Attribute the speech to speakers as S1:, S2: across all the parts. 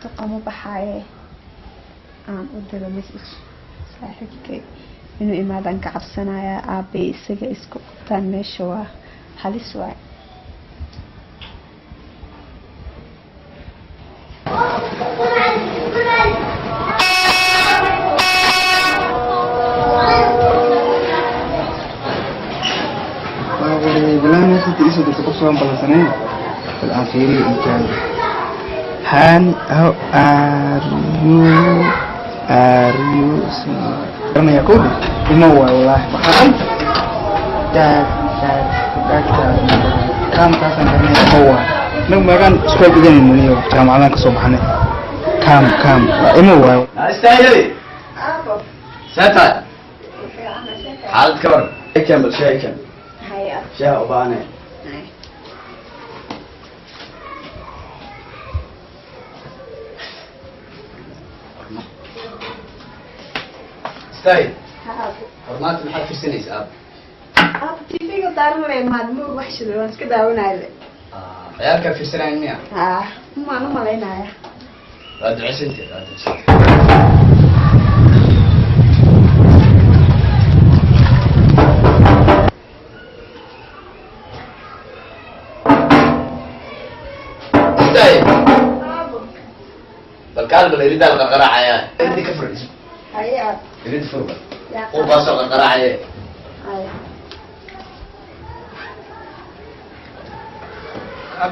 S1: Duqa ma baxaaye, aan u diro message saaxiibkay inuu imaadaan ka cabsanayaa. Aabay isaga isku qabtaan meesha waa halis waay.
S2: Bilaan inta iisoo dirta qof soo ballansaneen, bal aan fiiriyo intaan. Han, how are you? Are you garanaya kowdhi ima waay. Wallaahi waxaa dhan daad daad daadka kaamkaasaan garanaya, ima waay. Inagu meegaan iskool dhiganayno niyo jaamacadaan kasoo baxnay. Kaam kaam waa ima waay.
S3: Istaahili see tahay xaalad ka waran? Ikan bal shaah ikan.
S1: Haya.
S3: Shaah u baahanay.
S1: Haya.
S3: Istaahil.
S1: Aabo.
S3: War maanta maxaad fiirsanaysa, aab?
S1: Aabo, TV-ga daaran leh maad moog wax shiday, waan iska daawanaya.
S3: Ciyaalkaa fiirsanayan miya?
S1: Haa, maan u malaynaya.
S3: Waa duceysantay, waa duceysantay. Istaahil.
S1: Aabo.
S3: Bal kaal, bal iridaa la qarqaraacaya, iridi ka fur.
S1: Haye, aabo.
S3: Iridi fur bal.
S1: Yaa.
S3: Qurbaasoo qarqaraacaye.
S1: Haya.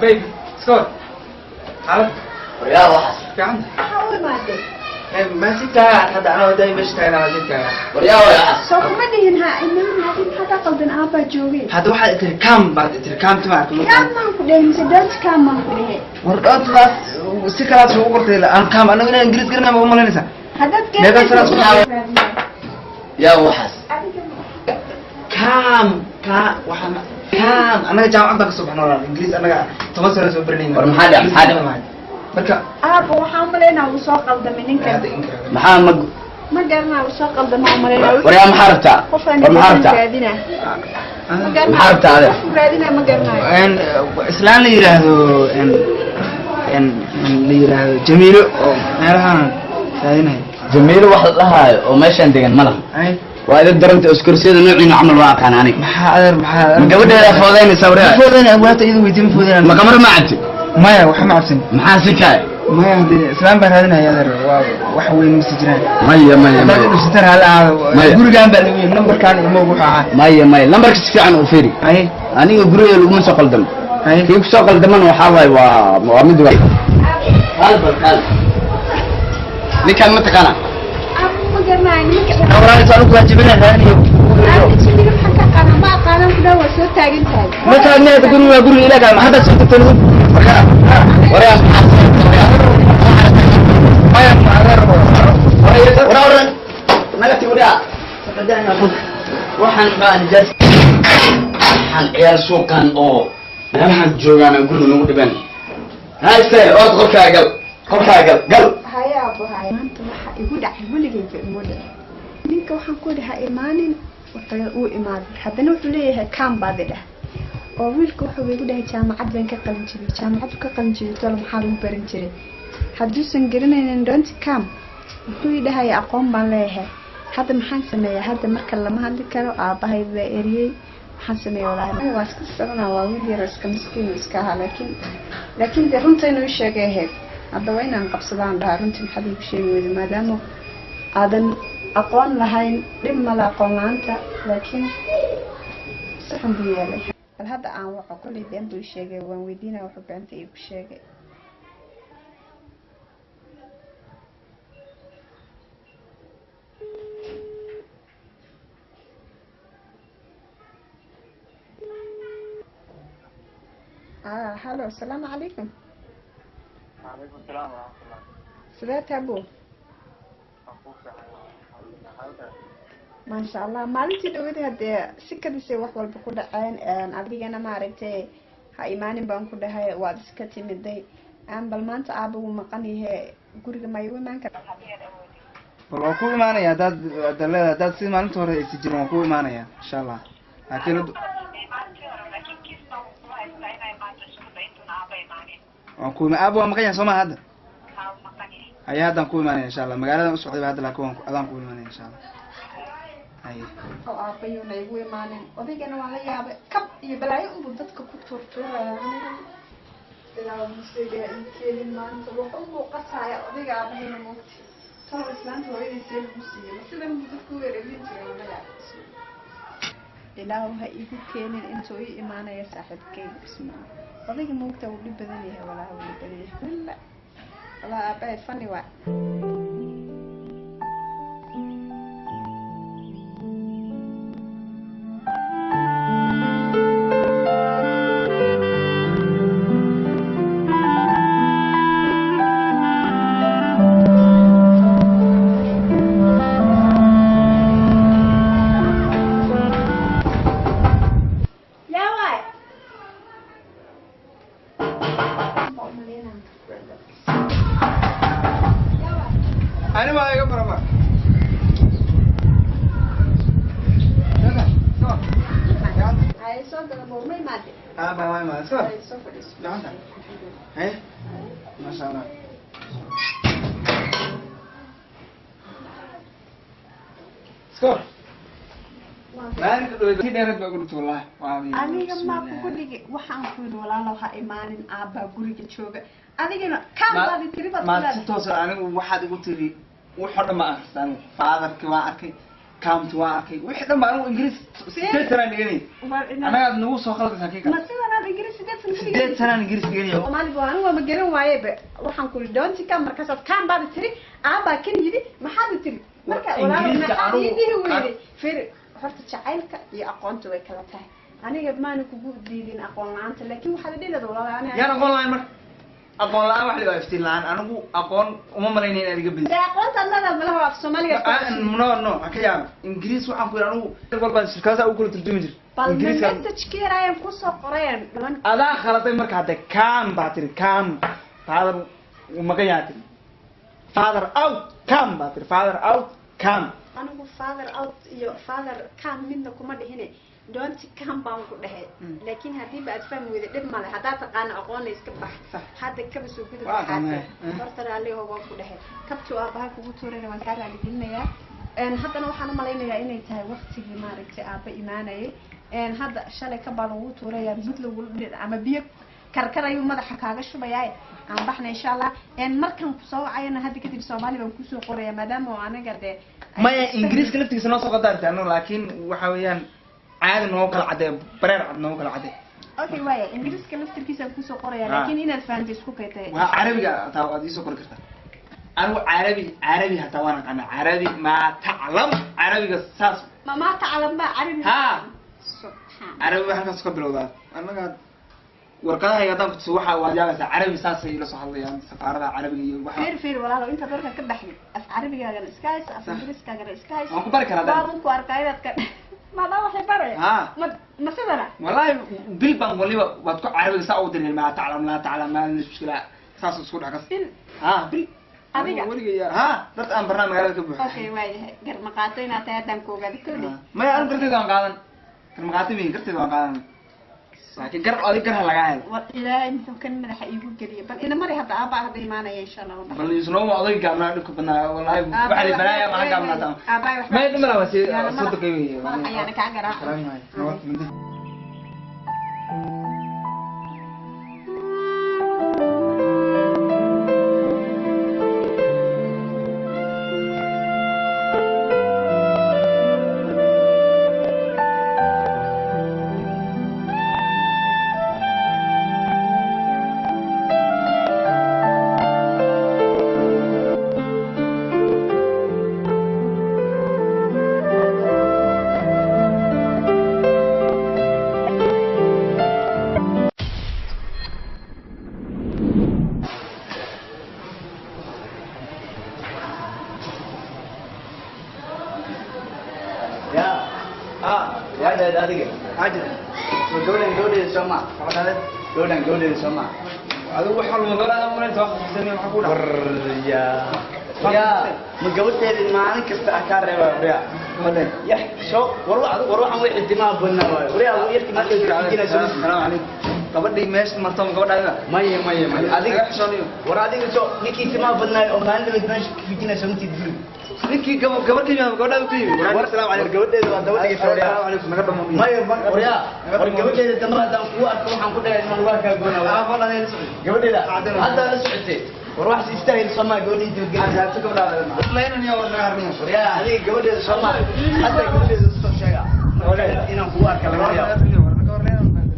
S2: Baby, iska war xaalad?
S3: Waryaa, waxaas.
S2: Fiican.
S1: Maxaa u imaaday?
S2: Ma si tahay hadda anaa wadaa meesha tahay si tahay.
S3: Waryaa, way waxaas.
S1: Soo kuma dhihin ha imaan hadin, maxaa kaa qaldan? Aabbaa joogay.
S2: Hadda waxaad tiri kam baad tiri, kam timaarka.
S1: Come maan ku dhehe mise don't come maan ku dhehe?
S2: War dhoontaas si kalaad ugu qortay aan kam anagu inaan Ingiriis garanay ma umalaynaysaa?
S1: Haddaad
S2: Meeqa sanaad
S3: Yaa waxaas.
S1: Adiga.
S2: Kam ka waxaan kam anaga jaamacad baan kasoo baxnay walaal, Ingiriis anaga 10 sano soo baranayna.
S3: War maxaa dhacay? Maxaa dhacay?
S2: Marka
S1: Aabba, waxaan umalaynaa wuu soo qaldamay ninkan.
S2: Hadda inkara.
S3: Maxaa ma
S1: Ma garanaa, wuu soo qaldama umalaynaa.
S3: Waryaa, maxaa rabtaa?
S1: Qofaan
S3: War maxaa rabtaa?
S1: raadina ma garanayo.
S3: Maxaa rabtaa adiga?
S1: Qofku raadina ma garanayo.
S2: Islaan la yiraahdo en en la yiraahdo Jamiilo oo meelahaan raadinayo.
S3: Jamiilo wax la dhahaayo oo meeshaan degan ma laha.
S2: Ay.
S3: Waa idin daranta iskursiyada noociina camal, waa aqaan aniga.
S2: Maxaa adeer, maxaa?
S3: Ma gabadheeda foodaynaysaa, waryaa?
S2: Ma foodayna, waata iyadu weydiin, ma foodayna.
S3: Ma kamar ma cabti?
S2: Maya, waxa ma cabsin.
S3: Maxaa si kaay?
S2: Maya, hadee islaan baan raadinaya adeer, waa wax weyn masi jiraan.
S3: Maya, maya.
S2: Haddaad
S3: Maya.
S2: ku dhufsataan hal ahaado.
S3: Maya.
S2: Gurigaan baa lagu yimi, nambarkaan iyo wuxuu ahaa.
S3: Maya, maya, lambarka si fiican u fiiri.
S2: Ay.
S3: Aniga guriga laguma soo qaldamo.
S2: Ay.
S3: Kii kusoo qaldamana waxaa waaye waa mid waa kaal, bal kaal, ninkaan ma taqaana?
S1: Aabba, ma garanayo nimanka.
S2: Awraan saan ku waajibina raadinayo.
S1: Aabba, Jamiilo maxaan ka aqaanaa? Ma aqaanaan ku dhaha, waa soo taagan tahay.
S2: Ma taagna hadda, guriga waa guriga ilaaga, ma hadda soo tagtay lagu.
S3: Waryaa, waryaa,
S2: Maya, ma adeer.
S3: Waryaa, waryaa, naga tag waryaa. Waxaan baa nijaas, waxaan ciyaal suuqan oo meelahan joogaan aan guriga nagu dhibeen. Ha istaahil, ood qolkaa gal, qolkaa gal, gal.
S1: Haye aabbo, haye. Maanta waxa igu dhacay weligayba ima dhicin. Ninka waxaan ku idhi ha imaanin, wuxuu uu imaaday. Haddana wuxuu leeyahay come baad i dheh, oo wiilka wuxuu igu dhahay jaamacad baan ka qalin jibiyey. Jaamacad ka qalin jibiyey, tolo maxaa lagu baran jiray hadduusan garanaynin don't come? Wuxuu ii dhahaya aqoon baan leeyahay. Hadda maxaan sameeyaa? Hadda marka lama hadli karo, aabbahay baa eriyey. Maxaan sameeya? Walaahi waa iska soconaa, waa wiil yar oo iska miskiin oo iska ahaa, laakiin dee runta inuu ii sheegay ahayd. Hadda waa inaan qabsadaan dhahaa runtii, maxaad iigu sheegi weyday? Maadaama aadan aqoon lahayn, dhib male aqoon la-aanta, laakiin si xun buu yeelay. Bal hadda aan waco, kolley been buu ii sheegay, waan weydiinaya wuxuu beenta iigu sheegay. Halo, asalaamu calaykum.
S4: وعليكم السلام ورحمة الله.
S1: Sidee tahay, buu? Maasha Allah. Maalintii dhawada hadee si kadisay wax walba ku dhaceen, adigana maaragtay ha imaanin baan ku dhahay, waad iska timiday. Bal maanta aaba wuu maqan yahe, guriga ma igu imaan kara?
S2: Bal waan ku imaanaya haddaad leedahay, haddaad si maalinta hore aysi jirin, waan ku imaanaya insha Allah, laakiin waan ku ima. Aaba waa maqan yahay soo maa hadda? Haye, haddaan ku imaanaya insha Allah. Magaaladan u socday ba hadda, laakiin waan adaan ku imaanaya insha Allah. Haye.
S1: Oo aabbayuuna igu imaanin. Odaygana waan la yaabay, kab iyo balaayo unbuu dadka ku tuurtuuraya. Aniga ilaa museyga ii keenin maanta wax unbuu qasaaya odayga aabahayna. Moogti talow islaanta hooyadiisee lagu siiyey? Ma sidan buu dadku u wereerin jiray? Waan la yaabay. Ilaahu ha igu keenin intuu ii imaanaya saaxiibkayga. Bismillah, odayga moogta wuu dhib badan yahay. Walaahi wuu dhib badan yahay. Walla walaa aabahay fani waa. Yaa waay? Ma umaleynaan. Yaa waay?
S2: Ani waa iga barama.
S1: Hay, soo gala. Ma imaade?
S2: Ah, ba waa imaade. Soo.
S1: Hay, soo fadhiiso.
S2: Gacanta. Haye, masha Allah. Score. Maalinka dhaweyd si dheereed baa ugu dhigtay wallahi. Waa
S1: Aniga maa kugu dhigi. Waxaan ku yidhi, walaalow ha imaanin, aabbaa guriga jooga. Adigana kaan baadi tiri baad ku
S2: Ma si
S1: leedahay.
S2: toos ah anigu waxaad igu tiri wuxoo dhan ma akhrista anigu. Fatherki waan arkay, county waan arkay, wixii dhan ba anigu Ingiriis 8 sanaan dhiganay.
S1: War
S2: Annagaad nagu soo khaldaysaa kii
S1: Ma
S2: kale.
S1: sidan aad Ingiriis 8 sano ku
S2: 8 sanaan Ingiriis dhiganaya.
S1: Soomaali bu anigu waa ma garan waaye be. Waxaan ku yidhi don't come, markaasaad kaan baadi tiri. Aabbaa kan yidhi, maxaad tiri marka? Walaalow
S2: Ingiriiska
S1: maxaad ii
S2: anigu
S1: dhihi weyday? Firi horta, jacaylka iyo aqoonta way kala tahay. Aniga maana kugu diidin aqoon la-aanta, laakiin waxaad dhihi lahayd, walaalo aniga
S2: Yaan aqoon la-aan marka? Aqoon la-aan wax la yidhaha iftiin la-aan. Anigu aqoon uma malaynaya inaad iga badiso.
S1: Dee aqoontaad leedahay malaha waa af Soomaaliga.
S2: No no, ha ka yaab. Ingiriis waxaan ku yidhi anigu walbaan shirkadaha ugu kala turjumi jir.
S1: Bal
S2: Ingiriiska
S1: message ayaan kusoo qorayaan dhiman.
S2: Adaa khaladay marka. Hadde come baa tiri, come father wuu maqan yahaa tiri. Father out come baa tiri, father out come.
S1: Anigu father out iyo father come midna kuma dhihine, don't come baan ku dhahay. Laakiin haddiiba aad fahmi weyda, dhib male. Haddaad taqaano aqoonna iska bax.
S2: Sax.
S1: Hadda kaba soo gudub.
S2: Waa
S1: Waxaate
S2: aqaanaa.
S1: horta raalliho waan ku dhahay. Kabtuu aabaha kugu tuurayna waan kaa raaligelinayaa. Haddana waxaan umalaynayaa inay tahay waktigii maaragtay aaba imaanayay. Hadda shalay kabaa lagu tuurayaa, mud lagula dhi ama biyo karkar ayuu madaxa kaaga shubayaa. Aan baxna insha Allah. Markan kusoo wacayana hadda kadib Soomaali baan kusoo qoraya, maadaama oo aniga dee
S2: Maya, Ingiriiska laftigiisa noo soo qadaartay anigu, laakiin waxa weeyaan caadi noogu kala cadee, bareer cad noogu kala cadee.
S1: Okay, waaya, Ingiriiska laftirkiisaan kusoo qoraya.
S2: Ah.
S1: Laakiin inaad fahanto isku kaytay.
S2: Waa carabiga hataa waad iisoo qori kartaa. Anigu carabi carabi hataa waan aqaana. Carabi maa taclam, carabiga saas.
S1: Ma maa taclam ba carabi?
S2: Ha.
S1: Subxaan.
S2: Carabi wax halkaas ka bilowdaa. Annaga warqadaha haddaan kutuso waxa waad yaabaysaa. Carabi saasay ila soo hadlayaan safaaradaha carabiga iyo waxa.
S1: Fiir fiir walaalo, intaad warka ka baxdid, af carabigaagana iska hayso, af
S2: Sax.
S1: Ingiriiskaagana iska hayso.
S2: Waan ku bari karaa haddana.
S1: Waaban ku arkaa inaad ka maadaa waxay baraya.
S2: Ha.
S1: Ma sidana?
S2: Wallahi bil baan waliba waad ku carabiga saa ugu dirin maa taclam laa taclam maa mushkila saas isku dhex kas.
S1: Bil?
S2: Ha, bil.
S1: Adiga?
S2: Weliga yaa ha dad aan barnaa magaalada ka buuxa.
S1: Okay, waayahay, garmaqaato inaad tahay haddaan ku ogaada kowdhe.
S2: Maya, anigu garteeda waan qaadan. Garmaqaati mihin, garteeda waan qaadan, laakiin gar adig gar ha lagaa helo.
S1: War Ilaahay muxuu kan madaxa iigu geliyay? Bal ina mari hadda, aabaa hadda imaanaya insha Allah. Waan
S2: Bal isnoo oday gaabnaa dhibka badnaa wallahi. Waxa la balaaya ma gaabnaa.
S1: Aabbahay waxba
S2: Maya, dhimala waa si
S1: Yaana
S2: soo
S1: madax-
S2: dogay weeye.
S1: Madax ayaana kaa garaaca.
S2: Salaam maayo.
S3: Ya.
S2: Ah.
S3: Yaa dhahayd adiga?
S2: Xaajir.
S3: Soo gabadhan gabadheeda soo ma?
S2: Gabadhaade?
S3: Gabadhan gabadheeda soo ma?
S2: Adigu waxa lagu gabadhaada malaynta wax xasuusanaya maxaa ku dhaca?
S3: War yaa. Yaa, ma gabadheeda maalin kasta ah kaa reebaa waryaa.
S2: Gabadheed.
S3: Yah, soo war war waxaan way xidimaha badnaa waayo. Waryaa, yarkii maanta
S2: Salaamu
S3: xijinayso.
S2: calaykum. Gabadhii meesha marto ma gabadhaada?
S3: Maya maya maya, adiga
S2: Naga xishooniyo.
S3: War adiga soo ninkii timaha badnaay oo maalin dhaweyd meesha ka fijinaysa matiid guriga.
S2: Ninkii gabadhii ma gabadhaada ku yimi?
S3: War
S2: Assalaamu
S3: war
S2: calaykum.
S3: Gabadheeda waa daba dhigaysa waryaa.
S2: Assalaamu calaykum, naga dhamo.
S3: Maya waryaa, war gabadheeda dambe haddaan kugu arko waxaan ku dhahay inaan waa kaa goona.
S2: Ah, gabadhaada la socday.
S3: Gabadheeda
S2: Saacadeen.
S3: haddaa la socotay. War wax istaahil soomaa gabadhii dabadgelisa.
S2: Ajaabta gabadhaada. Islaynan iyo war naga harniyo.
S3: Waryaa, adiga gabadheeda soomaa hadda gabadheeda usoo sheega inaan kugu arka laga yaabo.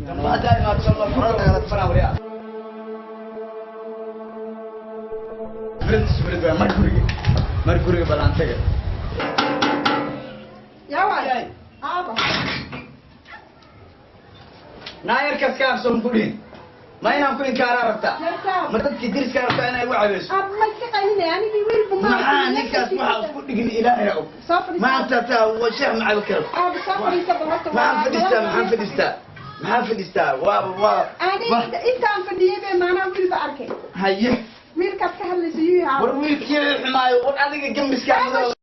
S3: Dambe haddaa imaato soomaa fara waryaa. Sibrid waa mar guriga, mar guriga balaan taga.
S1: Yaa waay aaba.
S3: Naayarkaas ka habsoon ku dhihin, ma inaan ku inkaaraa rabtaa?
S1: Yarkaa.
S3: Ma dadkii diriskaa rabtaa inay igu caweyso?
S1: Aaba, ma iska qaylinaya anigii wiilba ma
S3: Maxaa ninkaas waxaa isku dhigin Ilaahay og.
S1: Soo fadhiisa.
S3: Maanta taa waa sheekh macabi karo.
S1: Aaba, soo fadhiisa bal horta.
S3: Maxaan fadhiistaa? Maxaan fadhiistaa? Maxaan fadhiistaa? Waa
S1: Aniga intaan fadhiyay bay maanaa wiilba arkay.
S3: Haye.
S1: Wiilkaad ka hadlaysa yuu yahaa?
S3: War wiilkii xumaayo, war adiga gambiskaa.